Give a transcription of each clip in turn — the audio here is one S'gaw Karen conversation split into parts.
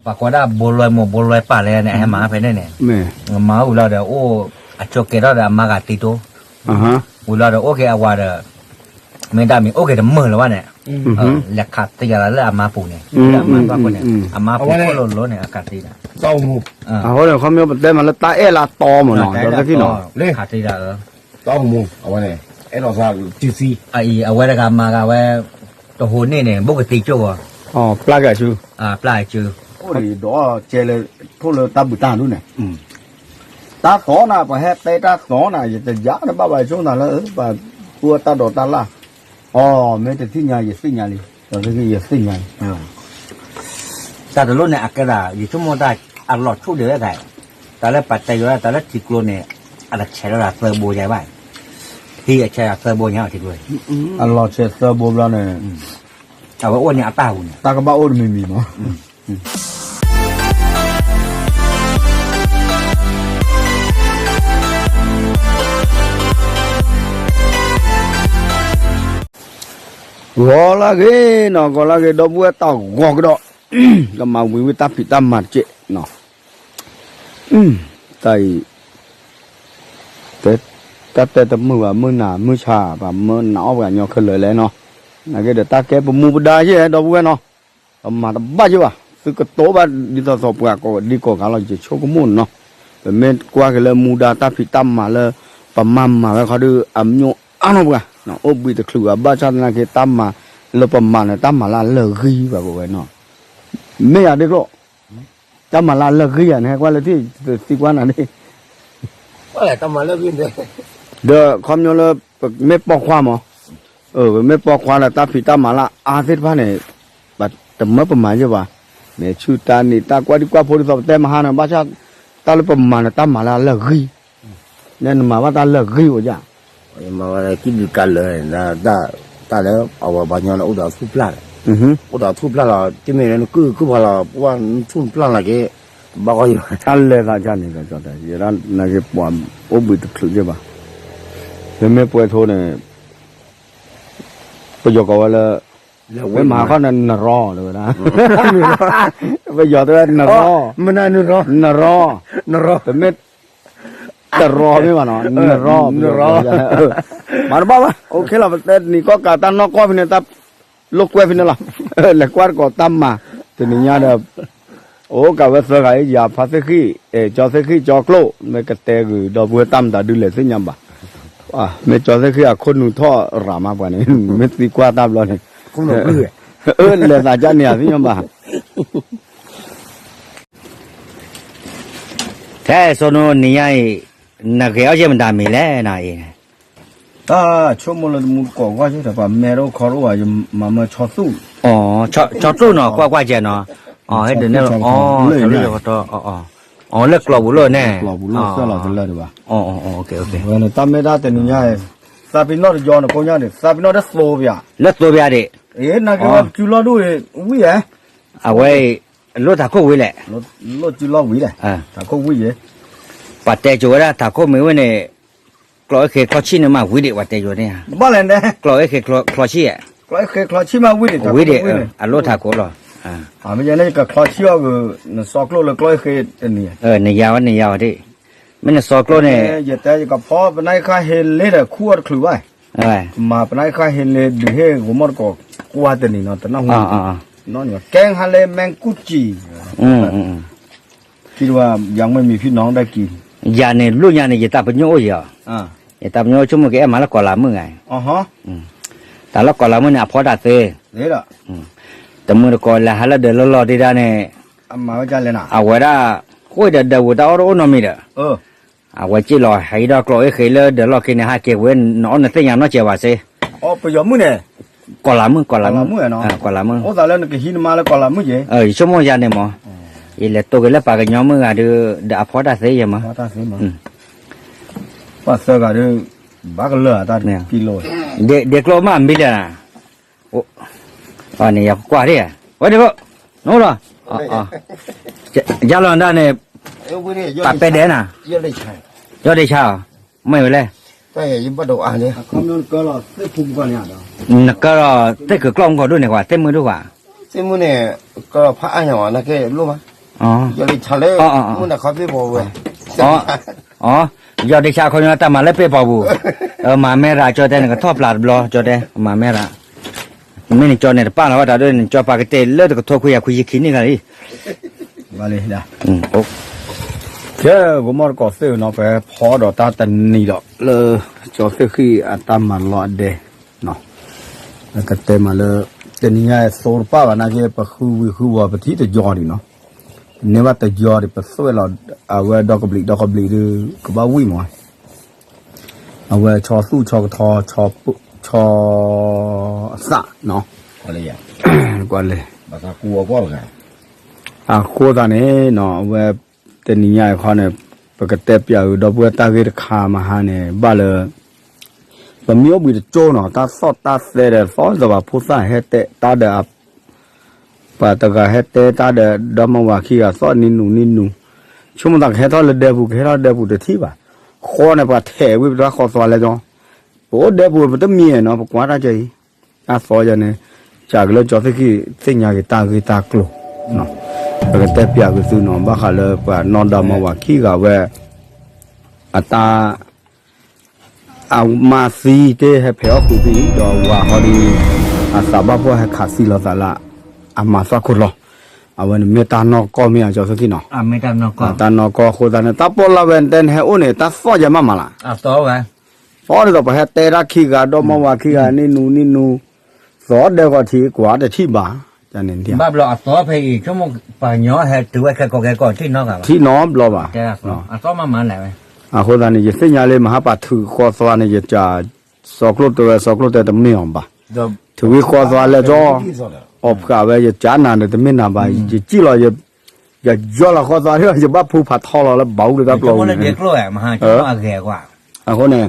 ပှၤကိးဒၣ်ဘိလွဲမိၢ်ဘိလွဲပၢ်လဲၣ်န့ၣ် အဟဲမၤဖဲန့ၣ်န့ၣ်, မၤဝံၤလီၤဒီး အိၣ်အကၠိကဲထီၣ်ဒီးအမါဂၤတံတိ, ဝံၤလီၤဒီး အိၣ်က့ၤအဝၤဒီး မ့ၢ်ဒၣ်မ့ၢ်အိၣ်က့ၤတမုာ်လၢၤဘၣ်န့ၣ်, လဲၤခးသံယၤလၢအမါပူၤန့ၣ်, အမါပူၤန့ၣ် အမါပူၤခိၣ်လိၤလိၤန့ၣ် အခးသံဒၣ်, အဃိန့ၣ် ခီဖျိပတဲမးလၢတၢ်အဲၣ်လၢအတီမးနီၤ, ဒီးသ့ၣ်နီၤ, ခးသံဒၣ်, အဝဲတဂၤမၤဂၤဝဲ, တဟိးန့ၣ်န့ၣ် ဘိၣ်ကသံကၠိၢ်ဂီၤ, ပျၢ်က့ၤအစု, ပျၢ်အစု, အိၣ်ဒီးဒီးကဲလၢ ထိၣ်လၢတၢ်ဘုးတၢ်ဒူၣ်န့ၣ်, တၢ်သီနၤ ပှၤဟဲတဲတၢ်သီနၤ ယတယါတဘၣ်ဘၣ် ယဆိကမိၣ်လၢ ပှၤသူအတၢ်ဒိးတၢ်လၢ်, အီ မ့ၢ်တသ့ၣ်ညါ ယသ့ၣ်ညါလံ, ဒီးယသ့ၣ်ညါလံ, တၢ်တလိၣ်န့ၣ် အကဲဒၣ် ယဆိကမိၣ်တၢ်အလီၤဆူၣ်ဒံးဝဲဒၣ်, တၢ်လၢပတဲယိၤ တၢ်လၢထံကျိန့ၣ် အတဆဲးလီၤသၢဘိယါဘၣ်, ထံအဆဲးလီၤသၢဘိညါထံကျိ, အလီၤဆဲးသၢဘိဘျီန့ၣ်, အဝဲအိၣ်န့ၣ်အတၢ်ဟူးန့ၣ် တၢ်ကဘၣ်အိၣ်တမံၤမံၤမး ဂီၤလၢဂ့ၤနီၤ ဂီၤလၢဂ့ၤ ဒီပုၢ်ဝဲၢ်တၢ်ဂီၤကဒီး, ကမၤဝံၤဝံၤတၢ်ဖံးတၢ်မၤတက့ၢ်နီၤ, တၢ်အံၤ တၢ်တဲတမုာ်ဘၣ် မုၢ်နၤမုၢ်ဆါ ပှၤမၢနၤအီၣ်ပှၤကညီခဲလၢာ်လဲၣ်နီၤ, နာ်က့ဒီးတၢ်ကဲပမူပဒါယဲၢ် ဒီပုၢ်ဝဲၢ်နီၤ, ပမၤတဘၣ်ယဲၢ်ဘၣ် သုကတိၤဘၣ်ဒ်သိးသိးပှၤကိးဒံကိးဂၤလီၤ ယဆိကမိၣ်နီၤ, ပမ့ၢ်ကွၢ်က့ၤလၢမူဒါတၢ်ဖံးတၢ်မၤလၢ ပမၤမၤဝဲခီဒုး အမညိၣ်အါနီၢ်ပှၤ, အိၣ်ဘှံးတချုးဘၣ်ဘၣ်ဆၣ်သနာ်က့ တၢ်မၤလၢပမၤန့ၣ် တၢ်မၤလၢအလၢာ်ဂံၢ်ဘၣ်ပဝဲနီၤ, မ့ၢ်ယၤဒ်ကျိၣ် တၢ်မၤလၢအလၢာ်ဂံၢ်ယၤန့ၣ် ဟဲကွၢ်လၢထံၣ်သံကွၢ်နၤန့ၣ်, တၢ်မၤလၢာ်ဂံၢ်န့ၣ်, ဒီးခီပညီလၢ ပမ့ၢ်ပိာ်ခွါမး, ပမ့ၢ်ပိာ်ခွါဒီးတၢ်ဖံးတၢ်မၤလၢအါသ့ၣ်တဖၣ်န့ၣ်, တမၢပမၤယဲၢ်ဘၣ်, မ့ၢ်ဆူၣ်တၢ်နံၤတၢ်ကွၢ်ဒံကွၢ်ဖိဒ်သိးပတဲမဟါန့ၣ် ဘၣ်ဆၣ် တၢ်လၢပမၤန့ၣ် တၢ်မၤလၢအလၢာ်ဂံၢ်, နဲနမၤဘၣ်တၢ်လၢာ်ဂံၢ်အိၣ်ယၤ မၤဝဲကံၣ်ဒုးကါလၢာ်န့ၣ်, တၢ်လၢအဝဲပှၤကညီန့ၣ် အိၣ်ဒီးအထူၣ်ဖျၢၣ်လီၤ, အိၣ်ဒီးအထူၣ်ဖျၢၣ်လီၤ, တမ့ၢ်လၢနကုၢ်ကုၢ်ဖးလီၤ, ပှၤနထူၣ်နဖျၢၣ်နာ်က့, ဘၣ်ဂီၢ်ယိာ် တၢ်လဲၤသးဒ်န့ၣ်ဒီး ယဲဒၣ်နာ်က့ပှၤအိၣ်ဘှံးတချုးယဲၢ်ဘၣ်, မ့မ့ၢ်ပှဲၤထိန့ၣ် ပယီၤကိးဝဲလၢ, မ့ၢ်မၤခီန့ၣ် နရီလၢဝဲဒၣ်, ပယီၤတဲဝဲ နရီ, နရီ, ပမ့ၢ် တရီမ့ၢ်ဘၣ်နီၤ, နရီ, မၤတဘၣ်ဘၣ်, အိၣ်ခ့လီၤ ပတဲတနံၤကီၢ်ကးတၢ်နီၢ်ကီၢ်ဖဲန့ၣ် တၢ်လိာ်ကွဲဖဲန့ၣ်လီၤ, လဲၤကွၢ်တကိးတၢ်မၤ, တနံၤညါဒီး အိၣ်ကးဝဲသၢဂၤအံၤ ယၤဖါသ့ၣ်ဃံၣ်, ကၠီသ့ၣ်ဃံၣ် ကၠီကျိၣ် မ့ၢ်ကတဲဂုာ်ဒီပုၢ်ဝဲၢ်တၢ်မတၤဒုလဲၣ်သ့ၣ်ညါဘၣ်, မ့ၢ်ကၠီသ့ၣ်ဃံၣ်အခိၣ်နူာ်ထီၣ်ရၤမးပှၤန့ၣ် မ့ၢ်သံကွၢ်တၢ်ဘျီန့ၣ်, လဲၤသးဒ်န့ၣ်သ့ၣ်ညါဘၣ် ထဲစိနူနံၤညါအံၤ, နဂဲၤအီၣ်ယဲၢ်မတၤမံၤလဲၣ်နအံၤ, တၢ်ဆိကမိၣ်လၢတမူတကိးဂီၢ်ယဲၢ်ဒီး ပှၤမဲတအိၣ်ခီတအိၣ်ဘၣ် ယမၤမၢဆီသူၣ်, ဆီသူၣ်နီၤ ကွၢ်ကွၢ်ကဲနီၤ, အီၤဟဲဒုးန့ၣ်လီၤ, အီၤလၢကျီၢ်ပူၤလီၤန့ၣ်, အီၤလၢကျီၢ်ပူၤလီၤန့ၣ်, တၢ်မဲတၢ်တနံၤညါ, သးပ့ၤနီၣ်တယီနကိးညါန့ၣ် သးပ့ၤနီၣ်တသိပယါ, လၢသိပယါဒံး, နာ်က့ဝဲပစုလီၢ်ဒိၣ်ဝံၣ်ဧါ, အဝဲအံၤ, လိၣ်ထးခိၣ်ဝံၤလဲၣ်, လိၣ်စုလီၢ်ဝံၤလဲၣ်, ထးခိၣ်ဝံၤယဲၢ်, ပှၤတဲကိၤဝဲဒၣ်ထးခိၣ်မ့ၢ်ဝဲန့ၣ်, ကျီၢ်အ့ၣ်ဃ့ချီဆံၣ်န့ၣ်မးဝံၤဒံး ပှၤတဲယိၤန့ၣ်, ဘၣ်လဲၣ်န့ၣ်, ကျီၢ်အ့ၣ်ဃ့ချီဆံၣ်ဧါ, ကျီၢ်အ့ၣ်ဃ့ချီဆံၣ်မးဝံၤဒံး, ဝံၤဒံး, အလိၣ်ထးခိၣ်လီၤ, မ့ၢ်ယဲန့ၣ် ယကချီဆံၣ်အီၤဂ့ၤ, နစီကျိၣ်လၢကျီၢ်အ့ၣ်ဃ့တနံၤ, နယါဝဲ နယါဝဲဒံး, မ့ၢ်နစီကျိၣ်န့ၣ်, ယတဲယကဖီပနၢ်အ့ၣ်ဃ့ဟ့လ့ဒီးခူၣ်အီၤတချုးဘၣ်, မၤပနၢ်အ့ၣ်ဃ့ဟ့လ့ဒုးဟ့ၣ်ဂိၤမီၣ်တကိးကွၢ်တနံၤနီၤ တနၢ်ဟူ, ကဲဟါလ့ မ့ၢ်ကူၣ်ကံၢ် ယၤမ့ၢ်မံၤဖံနီၤဒၣ်ကံၤ, ယၤန့ၣ် ဘျုးညါန့ၣ် ယတၢ်ပညိၣ်အိၣ်ယဲၢ်, ယတၢ်ပညိၣ်အိၣ်ဆိကမိၣ်ကအဲၣ်မးလၢကီၢ်လၤမုၣ်ဂၤ, တၢ်လၢကီၢ်လၤမုၣ်န့ၣ် အဖီတၢ်သ့, တမုာ်တကိးလဲၤဟးလၢဒၢးလီၢ်လီၢ်ဒ့ဒၣ်န့ၣ်, အဝဲဒၣ်, ဃိဒီးဒၢးပူၤတၢ်အီၣ်တအိၣ်နီတမံၤဒီး, အဝဲစ့ၢ်လီၤဟဲအံၤဒီးကျိၣ်အ့ၣ်ဃ့လၢဒၢးလီၢ်ခံန့ၣ် ဟးက့ၤဝဲ နအီၣ်နသ့ၣ်ညါနီတစဲးဘၣ်စ့ၢ်, ပယီၤမုၣ်န့ၣ်, ကီၢ်လၤမုၣ်, ကီၢ်လၤမုၣ်, ကီၢ်လၤမုၣ်, အိၣ်သးလၢနကဟံးနမါလၢကီၢ်လၤမုၣ်က့ၤ, ယဆိကမိၣ်ယၤန့ၣ်မး, ယလဲၤတိၢ်က့ၤလၢပှၤကညီမုၣ်ဂၤဒီး, ဒီးအဖီတၢ်သ့ယဲၢ်မး, ပှၤသၢဂၤဒီး, ဘၣ်ကလၢာ်တၢ်ကံလိ, ဒ့ကျိမးမံၤလဲၣ်, န့ၣ်ယကွၢ်ဒၣ်, ဝဲဒၣ်, နအိၣ်လီၤ, ယလီၤဒၣ်န့ၣ်, ပှၤပဲဒဲးနၤ, ယီၢ်ဒ့ဆါ, မ့ၢ်ဝဲလဲၣ်, နကၢလီၤသ့ၣ်ခုးကျီၢ်မူကီၢ်ဒိၣ်န့ၣ်ကွၢ် သ့ၣ်မုၢ်ဒိၣ်ကွၢ်, သ့ၣ်မုၢ်န့ၣ်, ကဖးအါညါဝဲနာ်က့လိၣ်မး ယီၤဒ့ဆါလၢ မုၢ်နၤခီပ့ၢ်ပီၤဝဲ, အီ ယီၤဒ့ဆါခီညီတၢ်မၤလၢပ့ၢ်ပီၤပူၤ, မၤမဲရၤကၠီတဲ နကထီၣ်ပျၢ်တဘျီ ကၠီတဲ မၤမဲရၤ, မ့ၢ်နကၠီန့ၣ်တပာ်လီၤဘၣ်တၢ်ဒ်နကၠီပာ်ကတဲာ်လၢတကထိခွံကယၤခွံဆံခံနံၣ်ဂၤလံ, ဘၣ်လံ ကဲ ဂီၤမီၢ်တကိးသ့ၣ်နီၤ ပဖီဒီးတၢ်တနံၤဒီး လၢ ကၠီသ့ၣ်ဃံၣ်အတၢ်မၤလီၤအဒဲ ကတဲမးလၢ တနံၤညါသိတပၣ်ဘၣ်နာ်က့ ပဃုဝံၤဃုဝီၤပထံၣ်တယီၤဒံးနီၤ, န့ၢ်ဘၣ်တယီၤဒံး ပသွဲၣ်လီၤ အဝဲဒီကဘျံးဒီကဘျံးဒုး ကဘၣ်ဝံၣ်မး, အဝဲဆီသူၣ်ဆီကထီ ဆီ အသၣ်နီၤ, ကွၢ်လဲၣ် အဃိသတးန့ၣ်နီၤ အဝဲ တနံၤညါအံၤခီန့ၣ် ပကတဲပၠးဂ့ၤဒီပုၢ်ဝဲၢ်တၢ်ဂ့ၢ်တခါမဟါန့ၣ် ဘၣ်လၢ ပမ့ၢ်အိၣ်ဘှံးတကၠိနီၤ တၢ်သီၣ်တၢ်သဲဒီးသီသဘၣ်ဖိသၣ်ဟဲတဲတၢ်ဒီး ပှၤတဂၤဟဲတဲတၢ်ဒီး ဒီမါဝၤခံဂၤသီၣ်နံၤနူၤနံၤနူၤ, ဆိကမိၣ်သးကဟဲထီၣ်လၢဒဲပူၤ ကဟဲထီၣ်လၢဒဲပူၤတထံၣ်ဘၣ်, ဃီန့ၣ် ပှၤထဲးဝံၤပတၢ်ဃီသွါလဲၣ်ကၠီ, ပအိၣ်ဒဲပူၤပတမံၤနီၤ ပကွၢ်တၢ်ကဲအံၤ, တၢ်သီယၤန့ၣ် စးကလၢကၠီသ့ၣ်ခံသ့ၣ်ညါက့ၤတၢ်ဂ့ၢ်တၢ်ကျိၤ, ပကတဲပၠးဂ့ၤသုနီၤ ဘၣ်ဃးလၢပှၤနီၢ်ဒီမါဝၤခံဂၤဝဲ အတၢ် အမါသံတ့ၢ်ဟဲဖဲးအီၣ်ဃုာ်သံ ဒီးဝၤဃီဒ် အသးဘၣ်ဖှီၣ်ဟဲခးသံလီၤသးလၢ အမါသီၣ်ခိၣ်လီၤ, အဝဲန့ၣ်မ့ၢ်တၢ်နီၢ်ကီၢ်မ့ၢ်ဧါ ကၠီသ့ၣ်ခံနီၤ, တၢ်နီၢ်ကီၢ်အဃိသတးန့ၣ် တၢ်ပီၣ်လၢဝဲတဲနဟဲအိၣ်န့ၣ် တၢ်သီၣ်ယဲမးမးလၢ်, သီၣ်ဒ်သိးပှၤဟဲတဲတၢ်ခံဂၤ ဒီမါဝၤခံဂၤ နံၤနူၤနံၤနူၤ, သီၣ်ဒဲကီၢ်ထံးကွၢ်တထံၣ်ဘၣ်, ဘၣ်ဘျီအသီဖဲအံၤ ဆိကမိၣ်ပှၤကညီဟဲတုၤဝဲခဲကိာ်ခဲကိာ်ထံၣ်နီတဂၤဘၣ်, ထံၣ်နီတဘျီဘၣ်, အသီမးမးလဲၣ်ဝဲ, အဃိသတးန့ၣ် ယသ့ၣ်ညါလၢမဟါပာ်ထုးဃီသွါန့ၣ် ယကး စီၤကျိၣ်တဲဝဲ စီၤကျိၣ်တဲတမ့ၢ်အီၤဘၣ်, ထုးဝံၤဃီသွါလဲၣ်ကၠီ, အီၣ်ဖျးဝဲ ယကးနၤဒီးတမ့ၢ်နၤဘၣ် ယစံၣ်လီၤ ယယီၢ်လီၤဃီသွါ ယဘၣ်ဖူဖးထီလီၤလၢဘၣ်အူလၢတၢ်ပျီပူၤန့ၣ်, အဃိန့ၣ်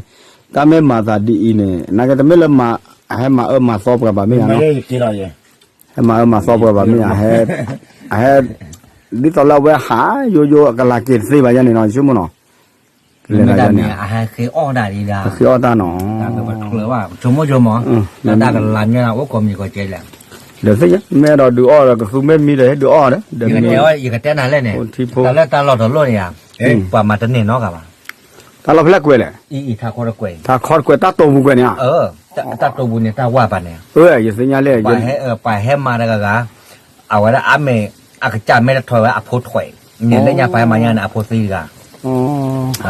တၢ်မ့ၢ်မၤသးဒ်အံၤန့ၣ် နာ်က့တမ့ၢ်လၢ အဟဲမၤအၢမၤသီပှၤဘၣ်မ့ၢ်ဧါ, ဟဲမၤအၢမၤသီပှၤဘၣ်မ့ၢ်ဧါ, အဟဲ ဒ်သိးလၢအဝဲဟးယိယိအကလၤက့ၤတသ့ဘၣ်ယဲန့ၣ်နီၤ ယဆိကမိၣ်နီၤ, လဲၤဒၣ်န့ၣ် အဟဲဃ့အီၣ်တၢ်နီၤ, ဆိကမိၣ်ဆိကမိၣ်, တၢ်ကလၤမ့ၢ်အိၣ်ကိးမံၤကိးကဲလဲၣ်, ဒီးသ့ၣ်ညါ မ့ၢ်အဲၣ်ဒိးဒုးအီၣ်ဒီးကသူမ့ၢ်မံဒီးဟဲဒုးအီၣ်ဒီး, ယကတဲနၤလဲၣ်န့ၣ်, တၢ်လၢတၢ်လီၢ်တလီၢ်န့ၣ်ဧါ, ပှၤမၤတန့ၢ်နီတဂၤဘၣ်, တၢ်လီၢ်ဖဲလဲၣ်ကွဲးလဲၣ်, ထးခီတကွဲး, တၢ်တိာ်ပူၤကွဲးန့ၣ်ဧါ, တၢ်တိာ်ပူၤန့ၣ် တၢ်ဝၢ်ပာ်န့ၣ်, ယသ့ၣ်ညါလဲၣ်, ပှၤဟဲမၤတဂၤဂၤ, အဝဲဒၣ်အါမ့ၢ် အကစၢ်မ့ၢ်တထီၣ်ဝဲအဖိထွဲး, န့ၣ်လၢညါပှၤဟဲမၤညါန့ၣ် အဖိသံတဂၤ, အ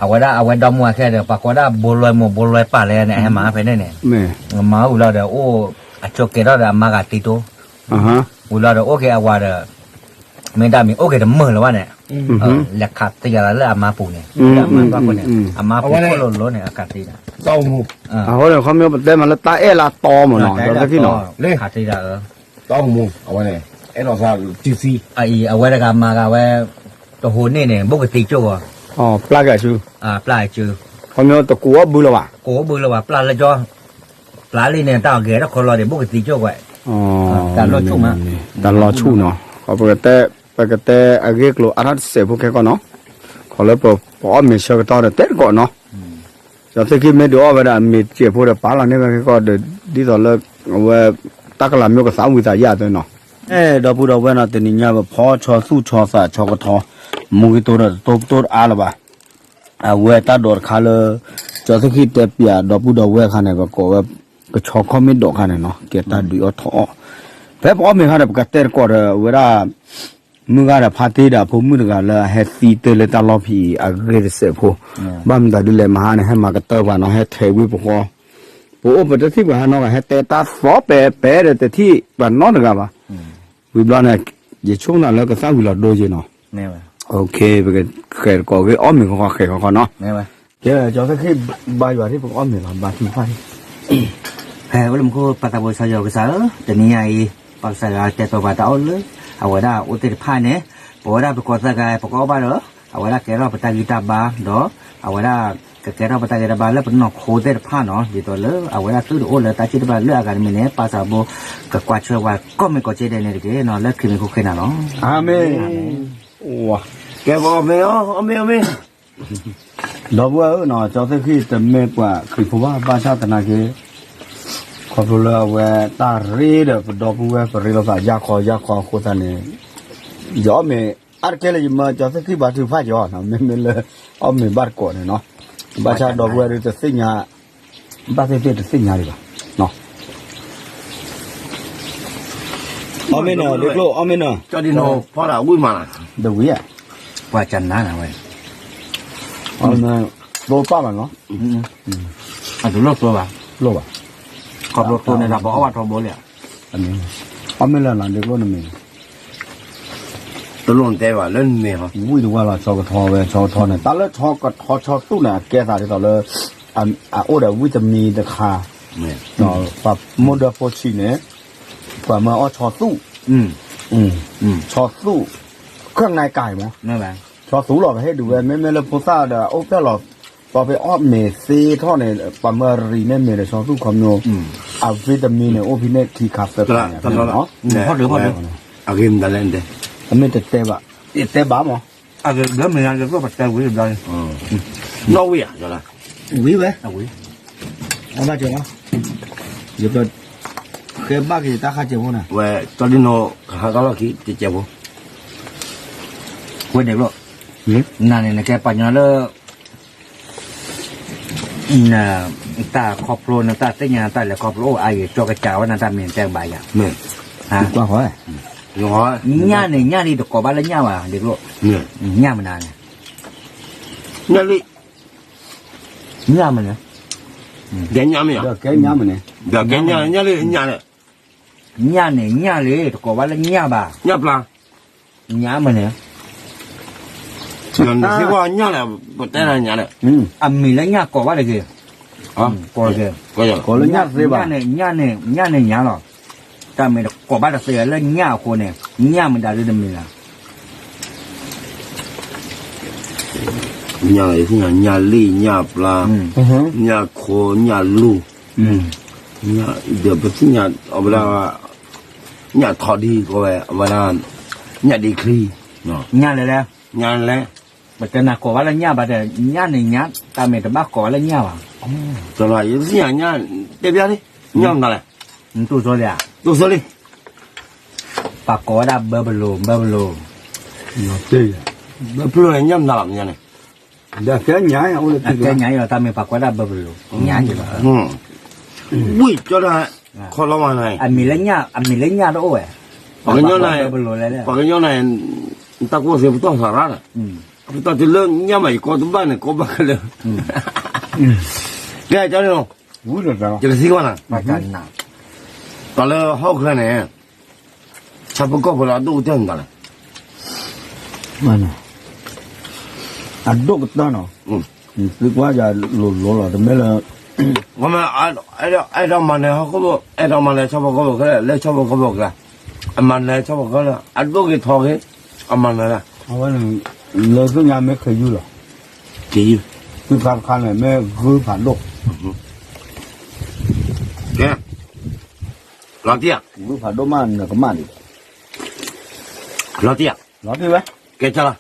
ဝဲဒၣ်အဝဲဒီမါဝၤခံဂၤဒီး ပှၤကိးဒၣ်ဘိလွဲမိၢ်ဘိလွဲပၢ်လဲၣ်န့ၣ် အဟဲမၤဖဲန့ၣ်န့ၣ်, မၤဝံၤလီၤဒီးအိၣ်, အဆိးကဲထီၣ်ဒီးအမါဂၤသံတိ, ဝံၤလီၤဒီးအိၣ်က့ၤအဝၤဒီး မ့ၢ်ဒၣ်မ့ၢ်အိၣ်က့ၤတမုာ်လၢၤဘၣ်န့ၣ်, လဲၤခးသံယၤလၢအမါပူၤန့ၣ်, အမါပူၤခိၣ်လိၤလိၤန့ၣ် အခးသံန့ၣ်, အဃိန့ၣ်ခီမ့ၢ်ပတဲမးလၢတၢ်အဲၣ်လၢအတီမးနီၤ, ခးသံဒၣ်ဧၢ, အံၤအဝဲတဂၤမၤဂၤဝဲ, တဟိးန့ၢ်န့ၣ် ဘိၣ်ကသံကၠိၢ်ဂီၤ, ပျၢ်က့ၤဆူ, ပျၢ်က့ၤဆူ, ခီမ့ၢ်တကူးအီၣ်ဘုလၢၤဘၣ်, ကူးအီၣ်ဘုလၢၤဘၣ် ပျၢ်လၢကၠီ, ပျၢ်လံန့ၣ် တၢ်အဂဲၤထီၣ်ခီလီၤဒံး ဘိၣ်ကသံကၠိၢ်ဂီၤ, တၢ်လီၤဆူၣ်မး, တၢ်လီၤဆူၣ်နီၤ, ပကတဲအဂ့ၢ်ကျိၤအါထီၣ်တစဲးဖိခဲကီၢ်နီၤ, ခီလၢပအီၣ်မ့ၤဆၢကတီၢ်ဒီးတဲတကိးနီၤ, ကၠီသ့ၣ်ခံမ့ၢ်ဒုးအီၣ်ဝဲဒၣ်မ့ၤတစဲးဖိဒီးပာ်လီၤန့ၢ်ဝဲခဲကီၢ်ဒီး ဒ်သိးလၢ အဝဲ တၢ်ကလၤမ့ၢ်ကသးဝံသးယၢ်သ့နီၤ, အဲၣ် ဒီပုၢ်ဒီဝဲၢ်နီၤ တနံၤညါပဖီဆီသူၣ်ဆီသးဆီကထီ, မူဂံၢ်တိၤဒီးတတိၢ်ပတိၢ်တအါလၢၤဘၣ်, အဝဲတၢ်ဒိးတခါလၢ ကၠီသ့ၣ်ခံတဲပၠးဒီပုၢ်ဒီဝဲၢ်အခါန့ၣ် ပကိးဝဲ ကဆီခီၣ်မ့ၢ်ဒိးခါန့ၣ်နီၤ ကဲတၢ်ဒုးအီၣ်ထီၣ်အီၣ်, ဖဲပအီၣ်မ့ၤခါဒီး ပကတဲတကိးဒီး အဝဲဒၣ် မုၢ်ဂၤဒီးဖါတ့ၢ်ဒီးအဖိမုၣ်တဂၤလၢအဟဲသံတ့ၢ်လၢတၢ်လီၢ်ဖံးအံၤအဂ့ၢ်တစဲးဖိ, ဘၣ်မနုၤဒ်လဲၣ်မဟါန့ၣ် ဟဲမၤကတၢၢ်ပှၤနီၤ ဟဲထဲးဝံပဃီ, ပအိၣ်ပတထံၣ်ပှၤဟးနီတဂၤ ဟဲတဲတၢ်သီပဲာ်ပဲာ်ဒီးတထံၣ်ပှၤနီတဂၤဘၣ်, ဝံၤဘျီန့ၣ် ယဆိကမိၣ်လၢကသၣ်ဝံၤလီၤဒိက့ၤနီၤ, ပကဃဲၤတကိးဂ့ၢ်အီၣ်မ့ၤဃီဃီဃဲၤဃီဃီနီၤ, ကဲ ကၠီသ့ၣ်ခံ ဘါယွၤထံၣ် ပကအီၣ်မ့ၤလီၤ ဘါထံဖၣ်ထံၣ် ဖဲအိၣ်လၢမူခိၣ် ပၢ်သးဘိစီယီၤကစၢ်ဧၢ, တနံၤညါအံၤ ပၢ်ကစၢ်ယွၤတဲတီပှၤတၢ်အိၣ်လၢ အဝဲဒၣ်အိၣ်သ့ၣ်တဖၣ်န့ၣ်, ပဝဲဒၣ်ပကီၢ်သၢဂၤ ပကအီၣ်ဘၣ်ဒီး အဝဲဒၣ်ကဲထီၣ်ပတၢ်ဂံၢ်တၢ်ဘါ ဒီး အဝဲဒၣ်ကကဲထီၣ်ပတၢ်ဂံၢ်တၢ်ဘါလၢပနီၢ်ခိသ့ၣ်တဖၣ်နီၤ, ဒ်သိးလၢအဝဲဒၣ်သုတအိၣ်လၢတၢ်ဆံၣ်တဖၣ်လၢအဂၤတမံၤန့ၣ် ပၢ်သးဘိ ကကွၢ်ထွဲပှၤကိးမံၤကိးကဲဒဲးန့ၣ်တက့ၢ်နီၤ, လၢခရံာ်မံၤဃိဃ့နၤလီၤ. အၤမ့ၣ်. ကဲပအီၣ်မ့ၤအီၤ, အီၣ်မ့ၤအီၣ်မ့ၤ ဒီပုၢ်ဝဲၢ်ဧၢနီၤ, ကၠီသ့ၣ်ခံတမ့ၢ်ပှၤခရံာ်ဖိဘၣ်, ဘၣ်ဆၣ်သနာ်က့ ခီဖျိလၢအဝဲတၢ်ရ့ဒီးပဒီပုၢ်ဝဲၢ် ပရ့လိာ်သးယၢ်ခီယၢ်ခီအဃိသတးန့ၣ်, ယအီၣ်မ့ၤ အါတကဲလၢယမၢကၠီသ့ၣ်ခံဘၣ်ထုကဖၣ်ကၠီနီၤ မ့မ့ၢ်လၢ အီၣ်မ့ၤဘၣ်တကိးန့ၣ်နီၤ, ဘၣ်ဆၣ်ဒီပုၢ်ဝဲၢ်ဒုးတသ့ၣ်ညါ ဘၣ်သ့ၣ်သ့ၣ်တသ့ၣ်ညါဒံးဘၣ်, အီၣ်မ့ၤနၤ ဒ့ကျိၣ် အီၣ်မ့ၤနၤ, ဖီဒၣ်ဝံၣ်မး, ဒဝံၣ်ဧါ, ပှၤကနါနၤဝဲ, အီၣ်မ့ၤ သိပၢ်ဘၣ်နီၤ, အတလိၣ်သိဘၣ်, လိၣ်ဘၣ်, ခီဖျိသိန့ၣ်ဒီးပအီၣ်ဘၣ်ထီဘိလံ, အီၣ်မ့ၤလၢနၤ ဒ့ကျိၣ်နမ့ၤ တလိၣ်နတဲဘၣ်လၢနမ့ၢ်ဟီ, ဝံၣ်တဝါလီၤ ဆီကထီဝဲ ဆီကထီန့ၣ် တၢ်လၢဆီကထီဆီသူၣ်န့ၣ် အကဲသးဒ်သိးလၢ အအိၣ်ဒီးဝံၣ်တမံၤတခါ, ပှၤမိၢ်ဒၢဖိဆံးန့ၣ် ပှၤမၢအီၣ်ဆီသူၣ်, ဆီသူၣ်, ခဲငါကၤမး, ဆီသူၣ်လီၤ ပဟ့ၣ်ဒုးဝဲ မ့မ့ၢ်လၢဖိသၣ်ဒီး အိၣ်ဖျဲၣ်လီၤ ပှၤဖဲအီၣ်မ့ၤသ့ထီၣ်န့ၣ် ပှၤမၢရံၤန့ၢ်မ့ၤဒီးဆီသူၣ်ခီမညိ, အဝံၣ်တမံၤန့ၣ် အိၣ်ဖဲန့ၣ်ခံခါသၢခါန့ၣ်, အမ့ၢ်တတဲဘၣ်, တဲဘၣ်မး, အဂ့ၢ်ဘျၢမ့ၢ်ဂ့ၤ ပတဲဝံၤတဘျီ, နီၣ်ဝံၣ်ဧါ, ဝံၤဝဲ, အဘၣ်ကၢၤလီၤ, ယက ဃဲဘၣ်က့ၤတၢ်ခါကဲးဖိန့ၣ်, ဝဲ ကၠီဒံနိ ကဟးကလီၢ်ခံတကဲးဖိ, ဝဲဒဲးဘျီ, နၤန့ၣ် နကဲပှၤကညီလၢ နတၢ်ခီဖျိ နတၢ်သ့ၣ်ညါ နတၢ်လဲၤခီဖျိအိၣ်အါယံၤ ကၠီကစၢ်ဝဲ နတၢ်မ့ၢ်တဲကဘၣ်ယၤ, ညၣ်န့ၣ် ညၣ်လံ တကိးဘၣ်လၢညၣ်ဘၣ် ဒ်ကျိၣ်, ညၣ်မနုၤန့ၣ်, ညၣ်လံ, ညၣ်မနုၤ, ကဲညၣ်မ့ၢ်, ညၣ်လံ ညၣ်လံ, ညၣ်န့ၣ် ညၣ်လံ တကိးဘၣ်လၢညၣ်ဘၣ်, ညၣ်ပျၢ် ညၣ်မနုၤ, နသ့ၣ်ညၣ်န့ၣ် ပတဲနၤညၣ်န့ၣ်, အမံၤလၢညၣ်ကိးဘၣ်တဂ့ၤ, ကိးတဂ့ၤ, ကိးလၢညၣ်သ့ဘၣ်, ညၣ်န့ၣ် ညၣ်န့ၣ်ညါလီၤ, တၢ်မ့ၢ်တကိးဘၣ်တသ့လၢညၣ်အဃိန့ၣ် ညၣ်မတၤဒုတမံၤလၢ ညၣ်လံ ညၣ်ပျၢ်, ညၣ်ခိ ညၣ်လူၢ်, ဒီးပသ့ၣ်ညါအဝဲဒၣ် ညၣ်ထီဒံကိးဝဲ အဝဲဒၣ် ညၣ်ဒ့ချံ, ညၣ်လဲၣ်လဲၣ်, ညၣ်လဲၣ်, ပတဲနၤကိးဘၣ်လၢညၣ်ဘၣ်ဒီး ညၣ်န့ၣ်ညါ တၢ်မ့ၢ်တဘၣ်ကိးဘၣ်လၢညၣ်ဘၣ်, ယသ့ၣ်ညါညၣ် တဲပျၢ်လံ, ညၣ်မနုၤလဲၣ်, တူၢ်စိလံဧါ, တူၢ်စိလံ, ပှၤကိးဝဲဒၣ်ဘၢဘလိ ဘၢဘလိ, ဘၢဘလိန့ၣ် ညၣ်မနုၤလီၤ မ့ၢ်ညါန့ၣ် ဒီးကဲညါအိၣ်လၢကဲညါအံၤလီၤ တၢ်မ့ၢ်ပှၤကွၢ်ဒၣ်ဘၢဘလိ ညါယံၤလီၤ, ဝံၣ်ကၠီဒၣ် ခီလီၤမးန့ၣ် အမံၤလၢညၣ် အမံၤလၢညၣ်တအိၣ်ဝဲ, ပှၤကညီန့ၣ် ပှၤကညီန့ၣ် တၢ်ကိၢ်သ့ပတီၢ်သးရၣ်န့ၣ်, ပတီၢ်တုၤလၢညၣ်မး ယကိးတဘၣ်န့ၣ် ကိးဘၣ်ခဲလၢာ်, ကဲကၠီဒၣ် ယကသံကွၢ်နၤ, ပှၤလၢဟီၣ်ခိၣ်ချၢန့ၣ် ဆၣ်ဖိကီၢ်ဖိလၢအဒိၣ်ကတၢၢ်မတၤလဲၣ်, အဒိၣ်ကတၢၢ်နီၤ, သုကွၢ်ယၤလိၤလိၤလီၤ တမ့ၢ်လၢ အဲၣ်ဒိးမၤနၢၤဟီၣ်ခိၣ်ဖိ အဲၣ်ဒိးမၤနၢၤဆၣ်ဖိကီၢ်ဖိခဲလၢာ် လၢဆၣ်ဖိကီၢ်ဖိကျါ, အမၤနၢၤဆၣ်ဖိကီၢ်ဖိ အဒိၣ်က့ၤထီက့ၤ အမၤနၢၤလၢ အဝဲန့ၣ် လၢသုညါမ့ၢ်ခ့ယုၢ်လီၤ, ခ့ယုၢ်, သုခါတခါန့ၣ် မ့ၢ်ဂုၢ်ဖးဒိၣ်, ကဲ, လီၤတံၢ်ဧါ, ဂုၢ်ဖးဒိၣ်မးနကမၣ်ဒံး, လီၤတံၢ်ဧါ, လီၤတံၢ်ဝဲ, ကဲလီၤ,